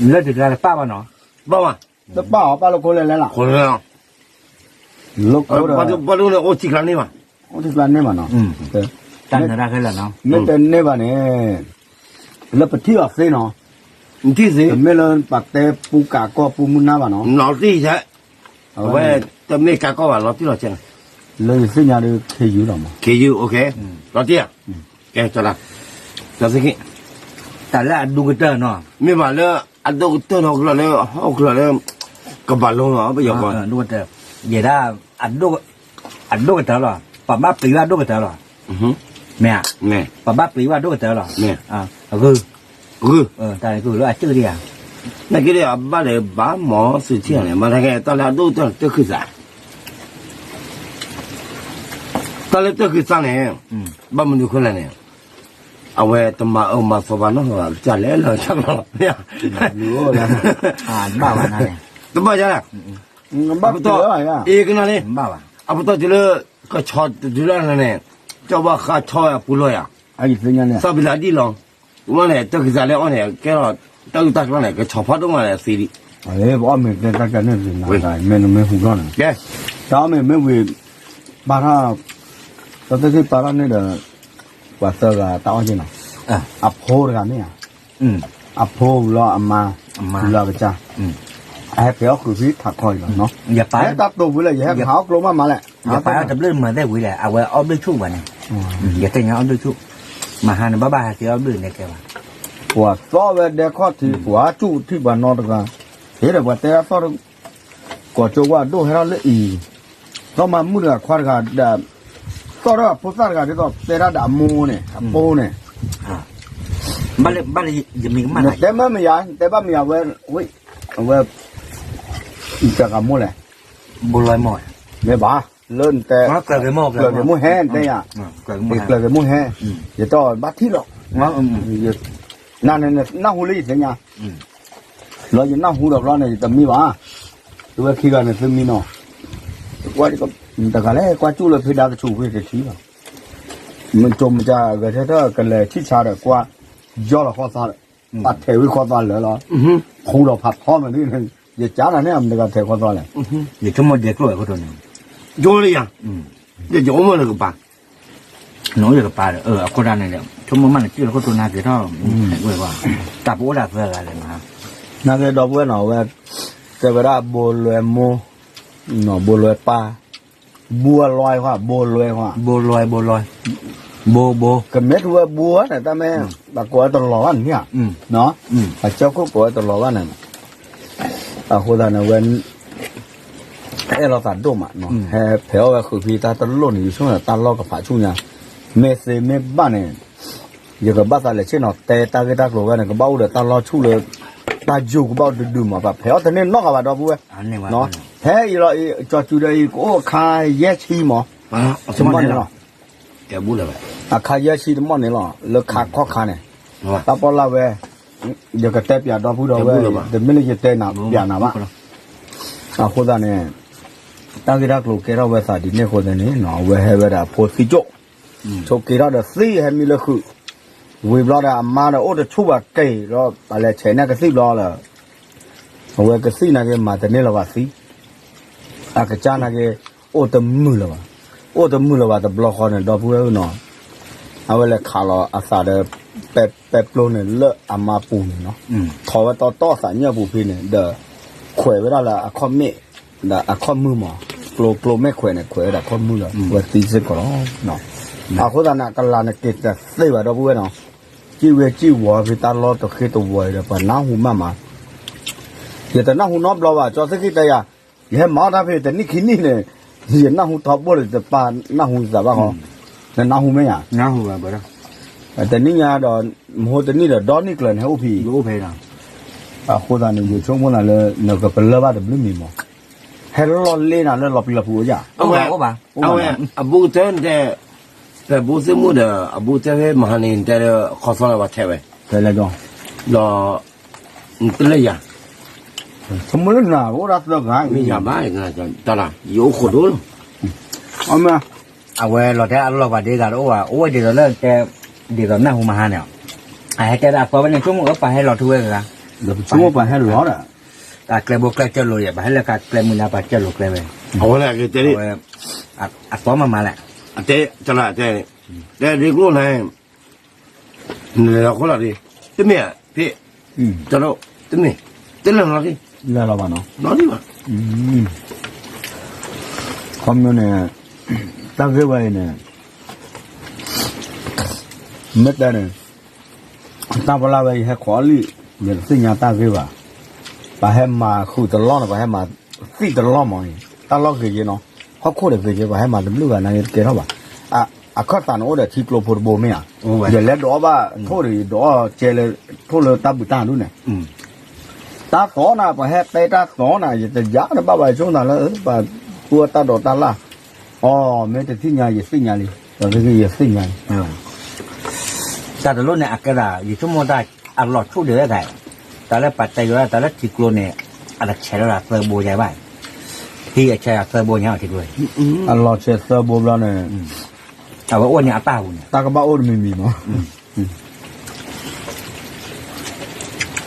လၢတဂၤတပၣ်ဘၣ်နီၤ, ဘၣ်ဘၣ်, တပၣ်အီၤ ပၣ်လိာ်ခိၣ်လဲၣ်လဲၣ်လီၤ, ခိၣ်လဲၣ်လီၤ, လိာ်ခိၣ်ဒီးအိၣ်ထံကျါန့ၢ်ဘၣ်, အိၣ်ထံကျါန့ၢ်ဘၣ်နီၤ, တၢ်နၢၤတၢ်ခဲလၢာ်နီၤ, မ့ၢ်တန့ၢ်ဘၣ်န့ၣ် လၢပထံၣ်အီၤသ့နီၤ, ထံၣ်သ့, တမ့ၢ်လၢပှၤတဲပူကးကီၢ်ပူမုၢ်နၢ်ဘၣ်နီၤ, လီၤတံၢ်ဆဲ, အဝဲတမ့ၢ်ကးကီၢ်ဘၣ် လီၤတံၢ်လီၤဆဲ, လၢယသ့ၣ်ညါဒီးခ့ယုၢ်လီၤမး, ခ့ယုၢ်, လီၤတံၢ်ဧါ, ကဲ, တၢ်လၢအဒိၣ်ကတၢၢ်နီၤ, မ့ၢ်ဘၣ်လၢအဒိၣ်ကတၢၢ်နီၤ လၢဟီၣ်ခိၣ်ချၢလၢ ကဘၣ်လိနီၤ ပယီၤကီၢ်, ဒိၣ်ကတၢၢ်, ယဲဒၣ် အဒိၣ်ကတၢၢ်လီၤ, ပှၤဘၣ်ပျံၤဘၣ်ဒိၣ်ကတၢၢ်လီၤ, မ့ၢ်ဧါ, ပှၤဘၣ်ပျံၤဘၣ်ဒိၣ်ကတၢၢ်လီၤ, ဂုၢ်, ဂုၢ်, တၢ်ဂုၢ်လၢအစုၣ်ဒံးဧါ, နာ်က့ဒီးအဘၣ်လၢဘၣ်မၤသုထံၣ်ဧါန့ၣ် မ့ၢ်နာ်က့ တၢ်လၢအဒိၣ်ကတၢၢ်တၢ်ခုၣ်သး တၢ်လၢတၢ်ခုၣ်သးန့ၣ် ဘၣ်မနုၤအဃိလဲၣ်န့ၣ် အဝဲတမၤအၢမၤသီဘၣ်နီတဂၤ ကစၢ်လဲၤလၢကစၢ်လီၤ, တဘၣ်ယါလဲၣ်, အပတီၢ်, အ့ ကနၣ်လံ, အပတီၢ်တုၤလၢ ကဆီတုၤလၢန့ၣ် ကၠီဘၣ်ဃးဆီဝဲအပူၤလီၤယၤ, သးပ့ၤလးဒ်လီၤ, ဝဲန့ၣ် တၢ်ခုၣ်သးလၢအီၣ်န့ၣ် ကဲထီၣ်တၢ်အုၣ်တၢ်ကျီန့ၣ် ကဆီဖးဒိၣ်မးလၢအသံဒံး ပအီၣ်မ့ၤတဲတၢ်ကန့ၣ် မ့ၢ်နမ့ၢ်ဟူထီၣ်န့ၣ်, တၢ်အီၣ်မ့ၤမ့ၢ်ဝံၤ ပာ်ထီၣ်, တၢ်သ့ၣ်သ့ၣ်ပာ်ထီၣ်န့ၣ်ဒီး ပှၤသၢဂၤတၢ်အီၣ်က့ၤနီၤ, အဖိတဂၤမ့ၢ်ဧါ, အဖိဝံၤလီၤအမါ, ဝံၤလီၤအကစၢ်, အဟဲဖဲးအီၣ်ဃုာ်ဖဲထးခီအံၤလီၤ, ယဟဲတၢ်တိာ်ပူၤလၢ ယဟဲမၤဟးအီၣ်ကျိမးမးလဲၣ်, ယပာ်အီၣ်တဘျုးမၤသ့ၣ်ဝံၤလဲၣ် အဝဲအီၣ်ဘျုးဆူၣ်ဘၣ်န့ၣ်, ယသ့ၣ်ညါအီၣ်ဘျုးဆူၣ်, မဟါန့ၣ် ဘၣ်ဘၣ်ဟဲက့ၤအီၣ်ဘျုးန့ၣ်ကဲဘၣ်, ပှၤသီၣ်ဝဲဒဲခီၣ်ထံး ပှၤဆူၣ်ထံၣ်ပှၤနီတဂၤ, ဟ့ၣ်ဒီးပှၤတဲဒၣ်သီၣ် ကိးကၠိဝါဒိၣ်ဟဲထီၣ်လၢအံၤ, သီၣ်မၤမုၣ်တဂၤခွါတဂၤဒီး, သီၣ်ထီၣ်အဖိသၣ်တဂၤဒ်သိးတဲတၢ်ဒီးအမိၢ်န့ၣ် အဖိန့ၣ်, ဘၣ်လၢယမံၤကမၣ်နတဲမ့ၢ်မ့ၢ်ယၤ နတဲဘၣ်မ့ၢ်ယၤဝဲ, အဝဲ, တဂၤမိၢ်လဲၣ်, ဘိလီမီၢ်, မ့ၢ်ဘၣ်, လၢနတဲ, ကျၢၤက့ၤမိၢ်ဟဲ နတဲယၤ, ကျၢၤက့ၤမိၢ်ဟဲ, ယတဲအီၤဘၣ်ထံၣ်လီၤ, နနၢ်ဟူလၢယသ့ၣ်ညါ လီၤယနၢ်ဟူဒီးဘျီန့ၣ် ယတမံဘၣ်, တဝဲခံဂၤန့ၣ်သုမံနီၤ, တဂၤလဲၣ် ကွၢ်ကၠူၣ်လၢဖံဒါကဆူးဖံတထံလီၤ, မ့ၢ်ကၠိမ့ၢ်ကဂဲၤထဲထၢၣ်ကလဲၤဆံၣ်ဆါဒီးကွၢ်, ယီၢ်လီၤခီၣ်သီဒီး, ပာ်ထဲးဝံၤခီၣ်သီလၢာ်လီၤ, ဖူဒီးဖးထီမ့ၢ်ဒ်န့ၣ်, ယကၢ်နၤန့ၣ် အမတဂၤထဲးခီၣ်သီလဲၣ်, ယဆိကမိၣ်ဒဲးကျိၣ်ဝဲခိၣ်တိန့ၣ်, ကၠိလၢယၤ, ယအိၣ်မ့ၢ်လၢကပၤ နအိၣ်ယကပၤဒီး အခိၣ်ဒၣ်န့ၣ်ဒီး ဆိကမိၣ်မးန့ၣ် ကၠံၣ်လၢခိၣ်တိနါက့ၤထီၣ်, တၢ်ပအိၣ်ဒၣ်သၢဂၤလဲၣ်မး, နကဲဒီပုၢ်ဝဲၢ်နီၤ အဝဲ, တဲဝဲဒၣ်ဘိလွဲမိၢ်, ဘိလွဲပၢ်, ဘိလွဲခွါ ဘိလွဲခွါ, ဘိလွဲ ဘိလွဲ, ဘိဘိ, ကမ့ၢ်ထူဝဲဘိဝဲန့ၣ် တၢ်မ့ၢ်, ဘၣ်ကိးဝဲတလီၤဘၣ်န့ၣ်ဧါ, အကၠီခိၣ်ကိးဝဲတလီၤဘၣ်န့ၣ်, အဃိသတးန့ၣ်ဝဲ အဲၣ်လိာ်သးဒိၣ်မး, ဟဲဖဲးအီၣ်ဝဲဃုာ်ဖံတၢ်တလိၣ်န့ၣ် ယဆိကမိၣ်တၢ်လီၢ်ကဖးဆူၣ်ညါ, မ့ၢ်သ့မ့ၢ်ဘၣ်န့ၣ်, ယကဘၣ်သးလဲၤဆ့ၣ်နီၤတဲတၢ်ဂ့ၢ်တၢ်ကျိၤဝဲန့ၣ် ကဘၣ်အိၣ်ဒီးတၢ်လီၢ်ဆူၣ်လၢ, တၢ်ယိာ်ကဘၣ်အိၣ်တဒုမး ပှၤဖဲးအီၣ်တန့ၢ်နီတဂၤဘၣ်ဒီပုၢ်ဝဲၢ်, ဟဲအံၤလီၤအံၤ ကၠီၤစူၤဒီးအံၤ ကအိၣ်အခါယဲၢ်ဆံမး, တမီၢ်န့ၣ်လီၤ, အခါယဲၢ်ဆံတမီၢ်န့ၣ်လီၤ လၢခါခီခါန့ၣ်, တၢ်ပီၣ်လၢ်ဝဲ, ယကတဲပၠးဒီပုၢ်ဒီဝဲၢ်, တမ့ၢ်လၢယတဲနၤပၠးနၤဘၣ်, အဃိသတးန့ၣ်, တၢ်ဂ့ၢ်တၢ်ကျိၤကဲထီၣ်ဝဲသးဒ်န့ၣ်အဃိသတးန့ၣ် အဝဲဟဲဝဲဒၣ်အဖိသံကၠိၣ်, ဆိးက့ၤထီၣ်ဒီးသံဟဲမံလၢဃုာ်, ဝံၤဘျီဒီးအမါဒီးအိၣ်တဆူၣ်ဘၣ်က့ၤဒီး ပှၤလဲၤဆဲးန့ၢ်ကသံၣ်ဘျီလၢ အဝဲကသံၣ်နာ်က့မၤတန့ၢ်လၢၤဘၣ်သံ, အကစၢ်နာ်က့, အိၣ်တမုာ်လၢၤဘၣ်, အိၣ်တမုာ်လၢၤဘၣ်တဘျီဃီန့ၣ် ဒီပုၢ်ဝဲၢ်ဧၢနီၤ, အဝဲလဲၤခးလီၤအသးဒီး, ပဲပျိန့ၣ်လၢအမါပူၤန့ၣ်နီၤ, ထီၣ်ဝဲတီတီအသးညၣ်ပူၤဖဲန့ၣ် ဒီး, ခွဲးဝဲဒၣ်လၢအခီၣ်မ့ၣ်, ဒီးအခီၣ်မုၢ်မး, ကျိကျိမ့ၣ်ခွဲးန့ၣ် ခွဲးဝဲဒၣ်အခီၣ်မုၢ်လၢ ဝဲသံစ့ၢ်ကီးလီၤ အဃိသတးန့ၣ် အကလၤန့ၣ်က့ၤတသ့ဘၣ်ဒီပုၢ်ဝဲၢ်နီၤ, စံၣ်ဝဲစံၣ်ဝီၤဖဲတၢ်လီၢ်တဃ့တဝီၤအံၤဒီး ပှၤနၢ်ဟူမးမး, ယတနၢ်ဟူနီတဘျီဘၣ် ကၠီသ့ၣ်ဃံတဲယၤ, ယဟဲမၤအီၣ်တၢ်ဖဲတနံၣ်ခံနံၣ်န့ၣ်, ယနၢ်ဟူထီဘိလၢတပာ်နၢ်ဟူယသးဘၣ်ဃီ, နနၢ်ဟူမ့ၢ်ဧါ, တနံၣ်ညါဒီး, မဟိတနံၣ်ဒီးဒီနံၣ်ကျၢၤန့ၣ် ဟဲအိၣ်ဖဲအံၤ, အဃိသတးန့ၣ် ယဆိကမိၣ်နၤလၢ နကပလၢၢ်ဘၣ်တဘျုးမံၤမး, ဟဲလီၢ်လ့နၤလၢလီၤပျံၤလီၤဖုးအိၣ်ယၤ, အဝဲ, အဘူးကတၢၢ်နတဲ, ဖဲဘူးသ့ၣ်မုၣ်ဒီး အဘူးကတၢၢ်ဖဲမဟါန့ၣ် နတဲလၢခီသီလၢပှၤထဲးဝဲ, ဒီး, နတလၢယၤ, ဆိကမိၣ်လၢနၤအိၣ်ဒၣ်သၢဂၤ, မ့ၢ်ယၤဘၣ်, တၢ်လၢ ယအိၣ်ခိးဒိၣ်လီၤ အဝဲလီၤတဲအလီၢ်ပှၤဒ့ဂၤတအိၣ်ဘၣ် အိၣ်ဝဲဒ်သိးလၢတဲ, ဒ်သိးနၢ်ဟူမဟါန့ၣ်, အဟဲတဲဒၣ်အသီဝဲန့ၣ် ဆိကမိၣ်အၢပှၤဟဲလီၤထူဝဲဂၤ, ဆိကမိၣ်ပှၤဟဲလီၤဒီး, တၢ်ကျဲဘိကျဲကၢၢ်လိၤယဲၢ် ပှၤဟဲလၢကကျဲမုၢ်နၤပှၤကၢၢ်လိၤကျဲဝဲ, အဝဲ, အသီမးမးလဲၣ်, အတဲ, တဲဒ်ကျိၣ်န့ၣ် နလဲၤလီၤခိၣ်လီၤဒံး, တမ့ၢ်ဧါ, ဖဲ, တမ့ၢ်, တလဲၤလီၤလီၤဒံး, လဲၤလီၤဘၣ်နီၤ, လီၤဒံးဘၣ်, ခီမီန့ၣ်, တၢ်ဂ့ၢ်ဝဲအံၤန့ၣ်, မ့ၢ်တဲန့ၣ်, တၢ်ပီးလၢ်ဝဲအံၤဟဲခိးအီၤလံ, ယတသ့ၣ်ညါတၢ်ဂ့ၢ်ဘၣ်, ပှၤဟဲမၤဃုာ်တလီၢ်န့ၣ် ပှၤဟဲမၤသံတလီၢ်မးအံၤ, တၢ်လီၢ်ဂ့ၤက့နီၤ, ဟီၣ်ခိၣ်ဒီးဂ့ၤက့ ပှၤဟဲမၤတဘျုးဂၤနာ်က့တကဲထီၣ်ဘၣ်, အခၢၣ်သးန့ၣ်အိၣ်ဒီးထံကျိဖိတဘိမ့ၢ်ဧါ, ယလဲၤဒိးအီၣ်ဘၣ်ထိၣ်ဒီး ယဒိးအီၣ်ကဲလၢ, ထိၣ်လၢတၢ်ဘုးတၢ်ဒူၣ်န့ၣ်, တၢ်သီနၤ ပှၤဟဲတဲတၢ်သီနၤ ယတယါန့ၣ်ဘၣ်ဘၣ် ယဆိကမိၣ်လၢ ပှၤဃုအီၣ်တၢ်ဒိးတၢ်လၢ်, အီ မ့ၢ်တသ့ၣ်ညါ ယသ့ၣ်ညါလံ, ဒီးသ့ၣ်ဂ့ၤယသ့ၣ်ညါလံ, တၢ်တလိၣ်န့ၣ် အကဲဒၣ် ယဆိကမိၣ်တၢ်အလီၤဆူၣ်ဒံးဝဲဒၣ်, တၢ်လၢပှၤတဲယိၤဒၣ် တၢ်လၢထံကျိန့ၣ်, အတဆဲးလီၤသၢဘိယါဘၣ်, ထံအဆဲးသၢဘိညါအီၤထံကျိ, အလီၤဆဲးသၢဘိဘျီန့ၣ်, အဝဲအိၣ်န့ၣ်အတၢ်ပူၤန့ၣ် တၢ်ကဘၣ်အိၣ်တမံၤမံၤမး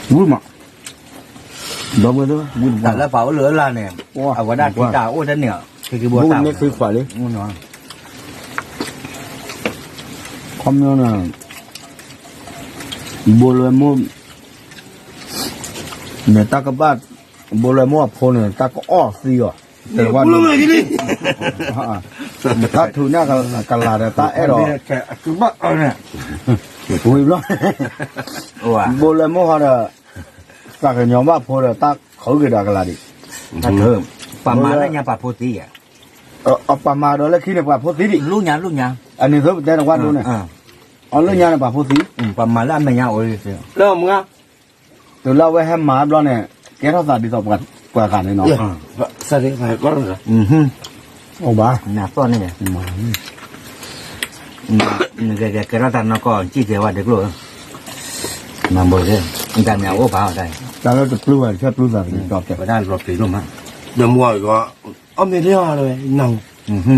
ဝံၤမး, ဒီပုၢ်ဝဲၢ်, တၢ်လၢပှၤအိၣ်လၢအလၢ်န့ၣ်, အဝဲဒၣ်ထံတၢ်အိၣ်တန့ၢ်, ထံကဘိတၢ်, ခီမီန့ၣ်, ဘိလွဲမိၢ်, န့ၣ်တၢ်ကဘၣ်, ဘိလွဲမိၢ်အဖိန့ၣ် တၢ်ကအီၣ်သံအီၤ, တဲဝဲဒၣ်, တၢ်ထုးန့ၢ်ကလၤဒီးတၢ်အဲၣ်ဒီး, ဝံၤဘျီ, ဘိလွဲမိၢ်ဟီဒီး, သးကညီၤဘၣ်ဖိဒီး တၢ်ခးဂ့ၤဒီးကလၤဒံး, ပှၤမၤလၢညါပှၤဖိသံ, ပှၤမၤဒီးလၢခံန့ၣ် ပှၤဖိသံဒံး, အန့ၣ်သိးပတဲတဝၢ်ဒိန့ၣ်, အီၤလၢညါန့ၣ်ပှၤဖိသံ, ပှၤမၤလၢအမဲာ်ညါအိၣ်, တုၤလၢအဝဲဟဲမၤဘျီန့ၣ်, ကဲထီၣ်သးဒ်သိးပှၤဂၤန့ၣ်နီၤ, အိၣ်ဘၣ်, ကဲထီၣ်တၢ်နီၢ်ကီၢ် စံၣ်တဲၤဝဲဒၣ်ကျိၣ်, မၤဘိ, တၢ်မ့ၢ်အအိၣ်ဘၣ်အီၤတၢ်, တၢ်လၢတပျုၢ်ဘၣ်တဖျၢၣ်ပျုၢ်သးတက့ၢ်, ဝဲဒၣ်လီၤပျံၤဒိၣ်မး, ဒီးမူအီၤ, အီၣ်မ့ၢ်လၢအီၤလၢၤဝဲ,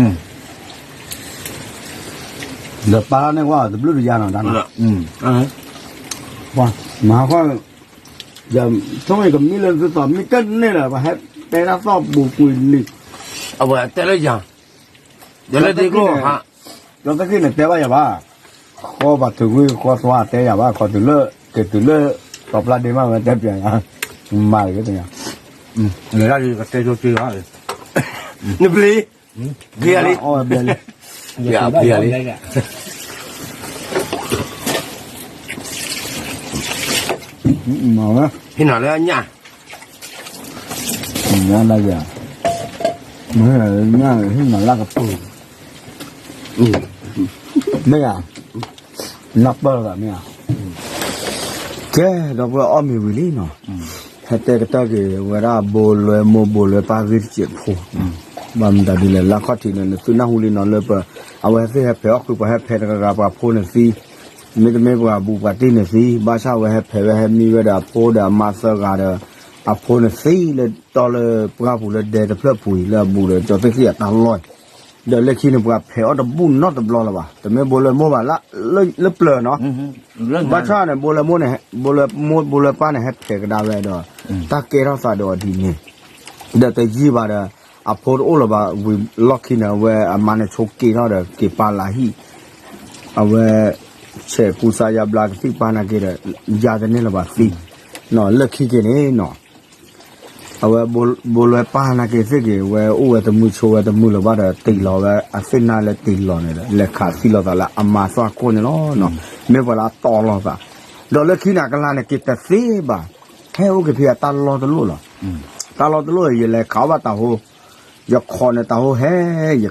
ဒီးပၢ်န့ၢ်ဝဲတဘျုးတယါနီၤ, တၢ်နီၤ, မၤဃီ, ယဆိကမိၣ်ကမံလၢသုသီၣ်မံတန့ၢ်လၢၤ ပှၤဟဲတဲတၢ်သီၣ်ပူၤကွံာ်လံ, အဝဲတဲလၢယၤ, ဒီးလၢဒ့ကျိၣ်ဟါ, ဒီးသ့ၣ်ဃံန့ၣ်တဲဘၣ်ယၤဘၣ်, ဃီပှၤထုးကွံာ်ဃီသွါတဲယၤဘၣ် ခီတုၤလၢ, ကတုၤလၢ, ကီပျၢ်ဒ့မးဝဲတဲပျးယၤ, မၤတဂ့ၤတယၤ, လၢတၢ်ဒ်ကတဲဆိက့ၤဘၣ်, နပျံၤ, ပျံၤလံ, ပျံၤလံ, ပျံၤလံ, ဟံးနၤလၢအညၣ်, ညၣ်လၢယၤ, မ့ၢ်, ဟံးနၤလၢကပူၤ, မ့ၢ်ဧါ, နၢ်ပၢၢ်လီၤသးမ့ၢ်ဧါ, ကဲ, ဒီပုၢ်ဝဲၢ်အီၣ်မ့ၤဝံၤလံနီၤ, ဟဲတဲကတၢၢ်က့ၤဝဲဒၣ်ဘိလွဲမိၢ်ဘိလွဲပၢ်ဂ့ၢ်တစဲးဖိ, ဘၣ်မတၤဒ်လဲၣ် လၢခီၣ်ထံးန့ၣ် နသုနၢ်ဟူလံနီၤလၢပ, အဝဲသ့ၣ်ဟဲဖဲးအီၣ်ဃုာ်ပှၤဟဲဖဲးတဂၤဂၤပှၤဖိန့ၣ်သံ, မ့တမ့ၢ်ပှၤဘူးပှၤတံၢ်န့ၣ်သံ, ဘၣ်ဆၣ်အဝဲဟဲဖဲးဝဲဟဲမံဝဲဒီးအဖိဒီးအမါသၢဂၤဒီး, အဖိန့ၣ်သံလၢတီလၢပှၢ်ပူၤလၢဒဲတဖျၢၣ်ပူၤအံၤလၢအဘူးဒီးကၠီသ့ၣ်ဃံအတၢ်လီၢ် ဒီးလၢခံန့ၣ် ပှၤဖဲးအီၣ်တဘူၣ်နီတဘျီလၢၤဘၣ်, တမ့ၢ်ဘိလွဲမိၢ်ဘၣ်လၢ, လၢပျၢၤနီၤ, ဘၣ်ဆၣ်န့ၣ် ဘိလွဲမိၢ်န့ၣ်, ဘိလွဲမိၢ်ဘိလွဲပၢ်န့ၣ် ဟဲဖဲးကဒါဝဲဒီး, တၢ်ကဲထီၣ်သးဒီးအီၤဒ်န့ၣ်, ဒီးတယံာ်ဘၣ်ဒီး, အဖိတအိၣ်လၢၤဘၣ်ဝံၤလီၢ်ခံန့ၣ် အဝဲအမါန့ၣ်ဆိးက့ၤထီၣ်ဒီးက့ၤပာ်လၢဟံၣ်, အဝဲ, ဆဲးကူစါယါဘျါကသံၣ်ပာ်နာ်က့ဒီး, ယၤတန့ၢ်လၢၤဘၣ်သံ, လၢခံက့ၤန့ၣ်နီၤ အဝဲဘိလွဲပၢ်နာ်က့သ့ၣ်က့ၤ ဝဲအိၣ်ဝဲတမုာ်ဆိးဝဲတမုာ်လၢၤဘၣ်ဒီး တ့ၢ်လီၤဝဲအသ့ၣ်နါလၢတ့ၢ်လီၤန့ၣ်ဒီး လဲၤခးသံလိာ်သးလၢအမါသၣ်ခိၣ်န့ၣ်လီၤ. မ့ၢ်ပှၤလၢအတီလိာ်သး, ဒီးလၢခံန့ၣ် အကလၤန့ၣ်က့ၤတသ့ဘၣ်, ဟဲအိၣ်က့ၤဖဲအတၢ်လီၢ်တလိၣ်လီၤ. တၢ်လီၢ်တလိၣ် ယလဲၤခးအီၣ်ဘၣ်တၤဟိ, ယခိးန့ၣ်တၤဟိဟဲ, ယ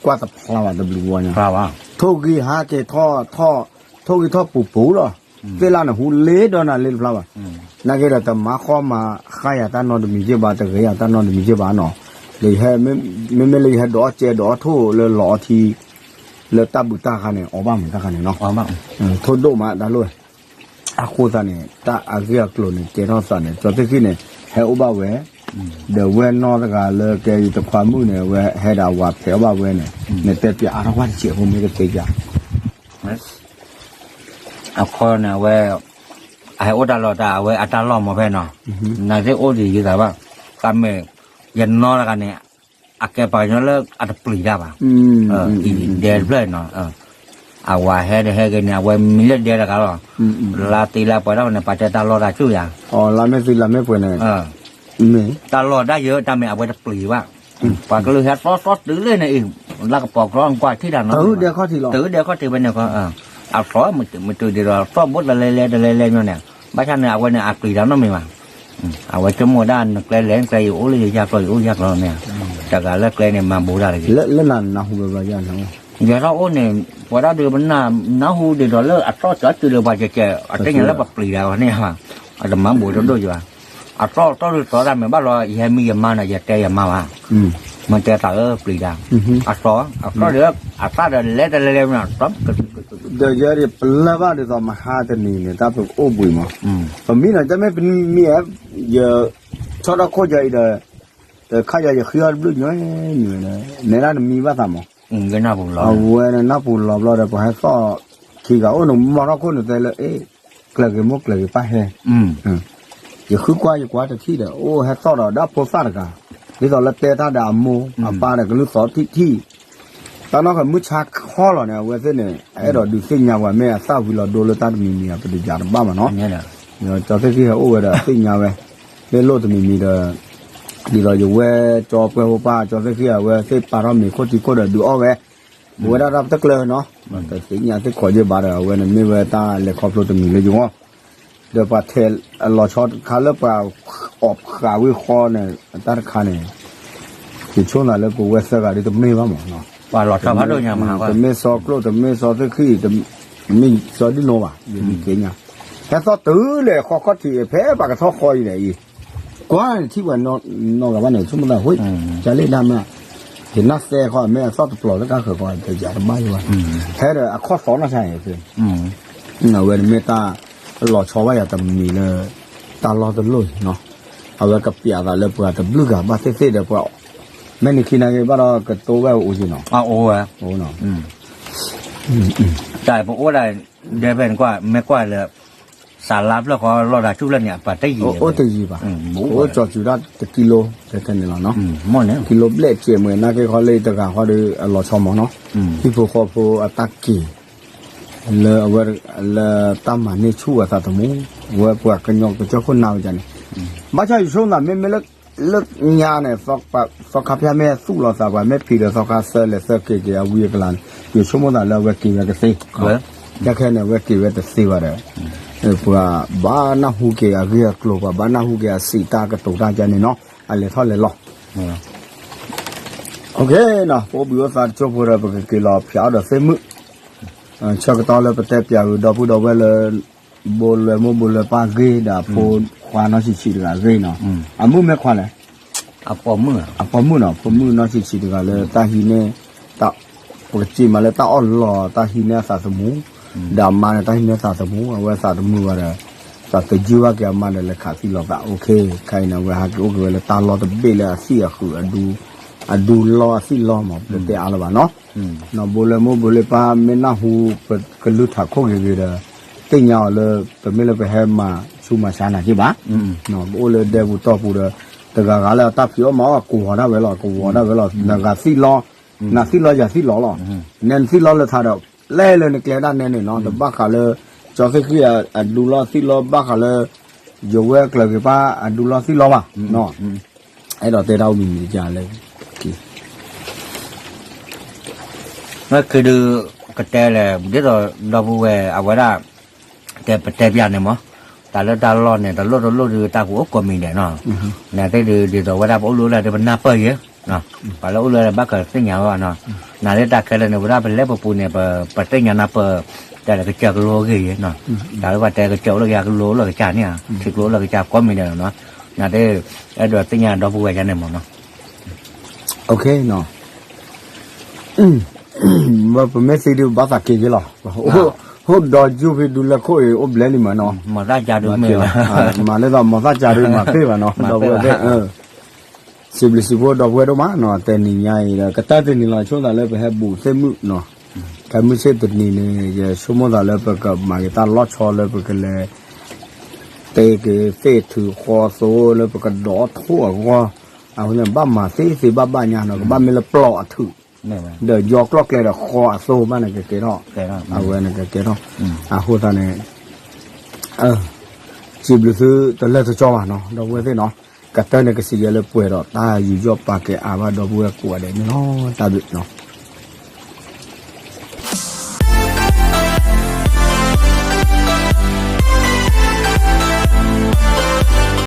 ကွၢ်တဖျါဘၣ်တဘျုးဘီညါ, ထိၣ်ဂံၢ်ဟးက့ၤထီၣ်, ထိၣ်ဂံၢ်ထီၣ်ပူၤပူၤလီၤ. သ့ၣ်လၣ်န့ၣ်ဟူလ့ဒီးနၤလ့တဖျါဘၣ်. နာ်က့ဒီးတမၤဃီမၤဃာ်ယၤတၢ်နီတမံၤယ့ၢ်ဘၣ်, တဂ့ၤယၤတၢ်နီတမံၤယ့ၢ်ဘၣ်နီၤ. မ့မ့ၢ်လၢယဟဲဒိးအီၣ်ကဲဒိးအီၣ်ထိၣ်လၢလီၤအီထံ, လၢတၢ်ဘုးတၢ်ခါန့ၣ် အီၣ်ဘၣ်မးတၢ်ခါန့ၣ်နီၤ. ထိၣ်ဒိၣ်မးတၢ်လိၣ်, အဃိသတးန့ၣ် တၢ်အဂ့ၢ်အကျိၤန့ၣ် ကဲထီၣ်သးန့ၣ် ကၠီသ့ၣ်ဃံန့ၣ် ဟဲအိၣ်ဘၣ်ဝဲ, ဒီးဝဲၢ်နီၢ်တဂၤလၢကဲအံၤတခွါမုၣ်န့ၣ် အဝဲဟဲဒီးအဝၤဖဲးအီၣ်ဘၣ်ဝဲန့ၣ်, နတဲပျးအါထီၣ်ကွၢ်တစဲးဖိမ့ၢ်တသ့ပျး အခီန့ၣ် အဝဲ, အဟဲအိၣ်တၢ်လီၢ်တၢ် အဝဲအတၢ်လီၢ်မ့ၢ်ဖဲနီၤ, နသ့ၣ်အိၣ်ဒံးယသးဘၣ်, တၢ်မ့ၢ်, ယနီၢ်တဂၤန့ၣ်, အကဲပှၤကညီလၢအတပျံၤတၢ်ဘၣ်, ဒဲတဖျၢၣ်နီၤ, အဝၤဟဲဒီးဟဲက့ၤန့ၣ် အဝဲမံလၢဒဲတဂၤလီၤ, လါသံလါပှဲၤထီၣ်န့ၣ် ပှၤတဲတၢ်လီၢ်တၢ်ဆူၣ်ယၤ, လါမ့ၢ်သံလါမ့ၢ်ပှဲၤန့ၣ်, တၢ်လီၢ်တၢ်ယၢၤ တၢ်မ့ၢ်အဝဲတပျံၤဘၣ်, ပှၤကလုာ်ဟဲသီသီတုၤလၢန့ၣ်အံၤ, လၢကပီၤကျီကွၢ်ထံၣ်တၢ်နီၤ, တုၤဒဲခီၣ်ထံးလီၤ, တုၤဒဲခီၣ်ထံးဖဲန့ၣ်ခီ, အသီမ့ၢ်တုၤဒံးဒီး သီၣ်ဘိတလဲလဲတလဲလဲညီန့ၣ်, ဘၣ်ဆၣ်န့ၣ် အဝဲန့ၣ်အပျံၤတၢ်နီတမံၤဘၣ်, အဝဲဆိကမိၣ်ဒၣ်နကျဲလဲၣ်ကျဲ ယအိၣ်လၢယယၢ်ကျီ ယအိၣ်ယၢ်ကျီန့ၣ်, တဂၤလၢကျဲန့ၣ် မၤဘူးတၢ်တဂ့ၤ, လၢနၤနၢ်ဟူဘၣ်ဘၣ်ယၤန့ၣ်, ယထီၣ်အိၣ်န့ၣ်, ပှၤဒၣ်ဒုးပနၢ်နၢ်ဟူဒ်သိးလၢအသီၣ်ကၠီတုၤလၢပှၤကဲကဲ အတဲညါလၢပပျံၤတၢ်အီၤန့ၣ်, အတမၤဘူးတဒိၣ်ယၤ, အသီၣ်သီၣ်ဒုးသီၣ်တၢ်မ့ၢ်ဘၣ်လီၤ ယဟဲမံယမါန့ၣ် ယတဲယမါဘၣ်, မ့ၢ်တဲသးလၢပျံၤတၢ်, အသီၣ်, အသီၣ်ဒီး, အသၣ်ဒီးလဲၤတလဲၤလဲၤမ့ၢ်, ဒီးယဲဒၣ်ပလၢၢ်ဘၣ်ဒ်သိးမဟါတနံၤန့ၣ် တၢ်ပအိၣ်ဘှံးမး, ပမံနီၤ တမ့ၢ်ပမံအဲ, ယ, ဆီထီၣ်ခိၣ်ယၤအံၤဒီး, တခါယၤယဃံအီၣ်တဘျုးညီ, နဒၣ်တမံဘၣ်သးမး, အဝဲန့ၣ်နၢ်ပူၤလီၤဘျီဒီး ပှၤဟဲသီၣ်, ခံဂၤအိၣ်န့ၣ် မီထီၣ်ခိၣ်န့ၣ်တဲလၢ အ့ၣ်, ကျဲၤက့ၤမိၢ်ကျဲၤက့ၤပၢ်ဟဲ ယဃုကွၢ်ယကွၢ်တထံၣ်ဒီး အိၣ်ဟဲသီၣ်ဒီးဒၣ်ဖိသၣ်တဂၤ, ဒ်သိးလၢတဲတၢ်ဒီးအမိၢ်အပၢ်ဒီးကလုၢ်သီထံၣ်ထံၣ်, တၢ်နီၢ်ဃီမုၢ်ဆါခီ ကီလီၤန့ၣ် အဝဲသ့ၣ်န့ၣ် အဲၣ်ဒိးဒုးသ့ၣ်ညါပှၤ မ့ၢ်အသၣ်ဝံၤလီၤဒိလၢတၢ်တမံၤမံၤ ပတယၤတဘၣ်မးနီၤ. ကၠီသ့ၣ်ဃံၣ်ဟဲအိၣ်ဝဲဒီးသ့ၣ်ညါဝဲ မ့ၢ်လိၣ်တမံၤမံၤဒီး ဒ်သိးယဝဲကၠီပှဲၤဖိပၢ် ကၠီသ့ၣ်ဃံၣ် အဝဲသ့ၣ်ပာ်ထီၣ်မ့ၤခိၣ်ထံခိၣ်ဒီးဒုးအီၣ်ဝဲ ပဝဲဒၣ်တၢ်ပတကျၢၤနီၤ တသ့ၣ်ညါသ့ၣ်ခိးယ့ၢ်ဘၣ်ဒီး အဝဲန့ၣ်မ့ၢ်ဝဲတၢ်လဲၤခီဖျိတမံၤလၢယဂီၢ် ဒီးပှၤထဲးအလီၤဆီတခါလၢပှၤအီၣ်ဃာ်ဝံၤဃီန့ၣ် တၢ်တခါန့ၣ် ယဆိကမိၣ်လၢပဝဲသၢဂၤဒ်တမ့ၢ်ဘၣ်မးနီၤ. တမ့ၢ်စီၤကျိၣ် တမ့ၢ်စီၤသ့ၣ်ဃံၣ် တမ့ၢ်စီၤဒ်နိဘၣ် ယသ့ၣ်ညါ ဟဲသီၣ်တုၤလဲၣ်ဃီခီၣ်ထံးဖဲပှၤကထီၣ်ဃီအံၤန့ၣ်အံၤ ကွၢ်ထံၣ်ပှၤနီၢ်ဂၤဘၣ်န့ၣ် ဆိကမိၣ်သး ဟူး ကလဲၣ်ဒၣ်မး ယနၢ်သဲဃီ မ့ၢ်အသီၣ်တပျီၤလၢတၢ်ဃၢၤဃီ တယၤတဘၣ်ယဘၣ် ဖဲဒီးအခီၣ်သီနီၢ်ဆါန့ၣ် အဝဲန့ၣ်မ့ၢ်တၢ်လီၤဆီဘၣ်ယၤတမံၤလၢ တၢ်လီၢ်တလီၢ်အံၤနီၤ အဝဲကပျးသးလၢပှၤတဘျုးဂၤဘၣ်သ့ၣ်သ့ၣ်ဒီးပှၤ မ့ၢ်နံၤခံနၤဂ့ၤဘၣ်ဒီးကတိၤဝဲအိၣ်က့ၤနီၤ တၢ်ပအိၣ်ဒၣ် ဒဲဖဲန့ၣ်ကွၢ် မ့ၢ်ကွၢ်လၢ စးလါဖျၢၣ်ဃီလီၤဒၣ်ဆူဖျၢၣ်န့ၣ် အပှၤတယံၤ အိၣ်တယံၤဘၣ် အိၣ်ကၠီၤစူၤဒၣ်တကံလိ ဖဲန့ၣ်လီၤနီၤ ကံလိဘျဲၣ်စဲးမ့ၢ်နာ်က့ခီလၢတဂၤဃီဒီးအလီၤဆီမးနီၤ ဟံၣ်ဖိဃီဖိအတၢ်က့ၤ လၢအဝဲ လၢတၢ်မၤန့ၢ်ဆူၣ်အသးသမူ အဝဲပှၤကညီကစၢၢ်ခိၣ်နၢ်ဝဲဒၣ်န့ၣ် ဘၣ်ဆၣ်ယဆိကမိၣ်သးမ့မ့ၢ်လၢ လၢညါန့ၣ် သီခါဖၠါမ့ၢ်သူၣ်လီၤသးပှၤ မ့ၢ်ဖံးဒီးသီခါသၢလဲၤသၢက့ၤက့ၤ အဝံအကလၤန့ၣ် ယဆိကမိၣ်သးလၢအဝဲက့ၤဝဲကသ့ တၢ်ခဲန့ၣ် အဝဲက့ၤဝဲတသ့ဘၣ်ဒီး ပှၤဘၣ်နၢ်ဟူက့ၤအဂ့ၢ်အကျိၤ ပှၤဘၣ်နၢ်ဟူက့ၤအစံးတၢ်ကတိၤတၢ်ကန့ၣ်နီၤ အလဲၤထီၣ်လဲၤလီၤ ပအိၣ်ဘှံးအိၣ်သါတကၠိၢ်ဖိဒီး ပကက့ၤလီၤဖၠးအီၣ်ဒီးသ့ၣ်မုၣ် ဆၢကတီၢ်လၢပတဲပၠးဂ့ၤ ဒီပုၢ်ဒီဝဲၢ်လၢ ဘိလဲၤမိၢ်ဘိလဲၤပၢ်ဂ့ၤ ဒီးအဖိခွါနီၢ်ဆံးဆံးတဂၤဂ့ၤနီၤ အမုၣ်မ့ၢ်ခွါလဲၣ် အပိာ်မုၣ်နီၤ အပိာ်မုၣ်နီၤ ဖိမုၣ်နီၢ်ဆံးဆံးတဂၤလၢတၢ်ဟံးန့ၢ် ပကစံးမးလၢတၢ်အီၣ်လီၤ တၢ်ဟံးန့ၢ်အသးသမူ ဒီးအမါန့ၣ် တၢ်ဟံးန့ၢ်သးသမူ အဝဲသးတမုာ်ဘၣ်ဒီး သးတယုၢ်ဘၣ်က့ၤအမါဒီးလဲၤခးသံလီၤသး အိၣ်ခ့ ခဲအံၤန့ၣ် အဝဲဟးက့ၤအိၣ်က့ၤဝဲလၢတၢ်လီၢ်တဘ့ၣ်လၢအသံၣ်အဃုာ် အဒူ အဒူလီၢ်အသံၣ်လီၢ်မး ပတဲအါလၢၤဘၣ်နီၤ နီၤ ဘိလဲၤမိၢ်ဘိလဲၤပၢ် မ့ၢ်နၢ်ဟူ ပကလုၢ်ထးခိၣ်ဂ့ၤဂ့ၤဒီး သ့ၣ်ညါအီၤလၢ ပမ့ၢ်လၢပဟဲမၤဆူးမၤဆါနၤက့ဘၣ် ပအိၣ်လၢဒဲပူၤတီၢ်ပူၤဒီး တဂၤဂၤလၢအတၢ်ဖံးအီၣ်မၤအီၣ် ကဝီၤဒၣ်ဝဲလီၤ ကဝီၤဒၣ်ဝဲလီၤ နဂၤသံၣ်လီၢ် နသံၣ်လီၢ်ယၤသံၣ်လီၢ်လီၤ နဲနသံၣ်လီၢ်လၢထးဒီး လဲၤလၢနကျဲဒၣ်နဲန့ၣ်နီၤ တဘၣ်ဃးလၢ ကၠီသ့ၣ်ဃံၣ်အဒူလီၢ်သံၣ်လီၢ် ဘၣ်ဃးလၢ ယဝဲကျၢၤဂ့ၤပၢ်အဒူလီၢ်သံၣ်လီၢ်ဘၣ် အဲၣ်ဒိးတဲတၢ်အိၣ်မံၤမံၤတကးလဲၣ် လၢခံဒုး ကတဲလဲၣ် ဒ်သိးဒီပုၢ်ဝဲၢ်အဝဲဒၣ် တဲပတဲပျးန့ၣ်မး တၢ်လၢတၢ်လီၢ်န့ၣ် တလိၣ်တလိၣ်ဒုးတၢ်ကအိၣ်ကိးမံၤဒဲးနီၤ နသ့ၣ်ဒုး ဒ်သိးဝဲဒၣ်ပအိၣ်လၢအိၣ်လၢဒီးပနၢ်ပၢၢ်ယဲ ပှၤလၢအိၣ်လၢဘၣ်ကသ့ၣ်ညါဝဲဘၣ်နီၤ နသ့ၣ်တၢ်ခဲလၢာ်န့ၣ် ဝဲဒၣ်ပလဲၤပပူၤန့ၣ် ပသ့ၣ်ညါနၢ်ပၢၢ် တဲလၢကစၢၢ်ကလိအဂ့ၢ်ယဲနီၤ တၢ်လၢပှၤတဲကစၢၢ်အိၣ်လၢကယၤကလိအိၣ်လၢကစၢ်န့ၣ် ထံကျိအိၣ်လၢကစၢ်ကိးမံၤဒဲးနီၤ နသ့ၣ် အဲၣ်ဒိးသ့ၣ်ညါဒီပုၢ်ဝဲၢ်ယါန့ၣ်မးနီၤ ပမ့ၢ်သံဒုးဘၣ်သးက့ၤယဲလီၤ ဟိဒီးယူဖံဒူလၢခိၣ်အံၤအိၣ်ဘျဲလံမးနီၤ မၤလၢသိးမၤသၣ်ကၢ်ဒုးမၤသ့ဘၣ်နီၤ ဒီပုၢ်ဝဲၢ်သ့ၣ် စံးဘျုးစံးဖှိၣ်ဒီပုၢ်ဝဲၢ်ဒိၣ်မးနီၤ တဲနံၤညါအံၤဒီး ကတၢၢ်တနံၤလီၤ ဆိကမိၣ်သးလၢပဟဲဘူးသ့ၣ်မုၣ်နီၤ ခဲမုၢ်ဆ့ၣ်တနံၤန့ၣ် ယဆိကမိၣ်သးလၢပကမၤက့ၤတၢ်လီၢ်ဆီလၢပကလဲၤ တဲက့ၤသ့ၣ်ထုးဃီအသိလၢပကဒိးထီၣ်အဂီၢ် အဃိန့ၣ် ဘၣ်မၤသ့သ့ဘၣ်ဘၣ်ညါနီၤ ကဘၣ်မ့ၢ်လၢပျီအထုး ဒီးယီကျီၢ်ကျဲဒီးဃီအသိဘၣ်န့ၣ်ကကဲထီၣ် အဝဲန့ၣ်ကကဲထီၣ် အဃိသတးန့ၣ် စံးဘျုးသုတလၢာ်တကီဘၣ်နီၤ ဒီပုၢ်ဝဲၢ်သ့ၣ်နီၤ ကတၢၢ်န့ၣ်ကစံးယဲလၢပှဲၤဒီးတၢ်ယူးယီၣ်ပာ်ကဲအါဘၣ်ဒီပုၢ်ဝဲၢ်ကိးဂၤဒဲးန့ၣ်လီၤ တၢ်ဘျုးနီၤ